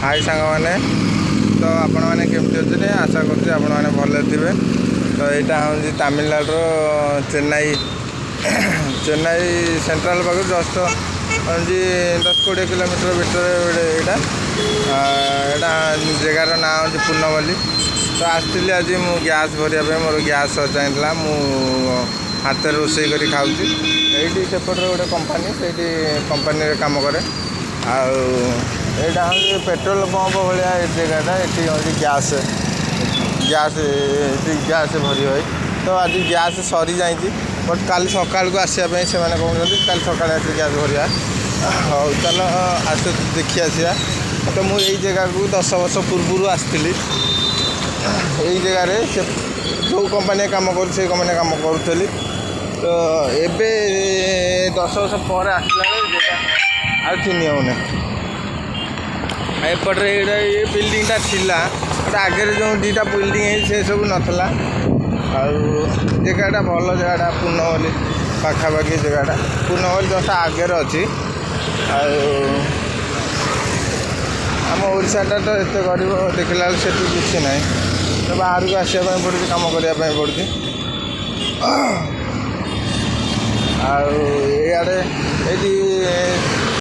High ସାଙ୍ଗମାନେ, ତ ଆପଣମାନେ କେମିତି ଅଛନ୍ତି? ଆଶା କରୁଛି ଆପଣମାନେ ଭଲରେ ଥିବେ। ତ ଏଇଟା ହେଉଛି ତାମିଲନାଡ଼ୁର ଚେନ୍ନାଇ, ଚେନ୍ନାଇ ସେଣ୍ଟ୍ରାଲ ପାଖରୁ ଜଷ୍ଟ ହେଉଛି 10-20 କିଲୋମିଟର ଭିତରେ ଗୋଟେ ଏଇଟା। ଏଇଟା ଜାଗାର ନାଁ ହେଉଛି ପୂନମଲ୍ଲୀ। ତ ଆସିଥିଲି ଆଜି ମୁଁ ଗ୍ୟାସ୍ ଭରିବା ପାଇଁ। ମୋର ଗ୍ୟାସ୍ ସରିଯାଇଥିଲା। ମୁଁ ହାତରେ ରୋଷେଇ କରି ଖାଉଛି। ଏଇଠି ସେପଟରେ ଗୋଟେ କମ୍ପାନୀ, ସେଇଠି କମ୍ପାନୀରେ କାମ କରେ। ଆଉ ଏଇଟା ହେଉଛି ପେଟ୍ରୋଲ ପମ୍ପ ଭଳିଆ ଏ ଜାଗାଟା। ଏଠି ହେଉଛି ଗ୍ୟାସ୍, ଗ୍ୟାସ୍, ଏଠି ଗ୍ୟାସ୍ ଭରି ହୁଏ। ତ ଆଜି ଗ୍ୟାସ୍ ସରିଯାଇଛି, ବଟ୍ କାଲି ସକାଳକୁ ଆସିବା ପାଇଁ ସେମାନେ କହୁଛନ୍ତି। କାଲି ସକାଳେ ଆସିକି ଗ୍ୟାସ୍ ଭରିବା। ହଉ, ଚାଲ ଆସ, ଦେଖି ଆସିବା। ତ ମୁଁ ଏଇ ଜାଗାକୁ 10 ବର୍ଷ ପୂର୍ବରୁ ଆସିଥିଲି। ଏଇ ଜାଗାରେ ସେ ଯେଉଁ କମ୍ପାନୀରେ କାମ କରୁଛି, ସେଇ କମ୍ପାନୀରେ କାମ କରୁଥିଲି। ତ ଏବେ 10 ବର୍ଷ ପରେ ଆସିଲା ବେଳେ ଜାଗା ଆଉ ଚିହ୍ନି ହେଉନି। ଏପଟରେ ଏଇଟା ଏ ବିଲ୍ଡିଂଟା ଥିଲା। ଗୋଟେ ଆଗରେ ଯେଉଁ ଦୁଇଟା ବିଲ୍ଡିଂ ହେଇଛି, ସେ ସବୁ ନଥିଲା। ଆଉ ଜାଗାଟା ଭଲ ଜାଗାଟା, ପୂନମଲ୍ଲୀ ପାଖାପାଖି ଜାଗାଟା। ପୂନମଲ୍ଲୀ ଜଷ୍ଟ ଆଗରେ ଅଛି। ଆଉ ଆମ ଓଡ଼ିଶାଟା ତ ଏତେ ଗରିବ, ଦେଖିଲା ବେଳକୁ ସେଠି କିଛି ନାହିଁ। ତ ବାହାରକୁ ଆସିବା ପାଇଁ ପଡ଼ୁଛି, କାମ କରିବା ପାଇଁ ପଡ଼ୁଛି। ଆଉ ଏଇଆଡ଼େ ଏଇଠି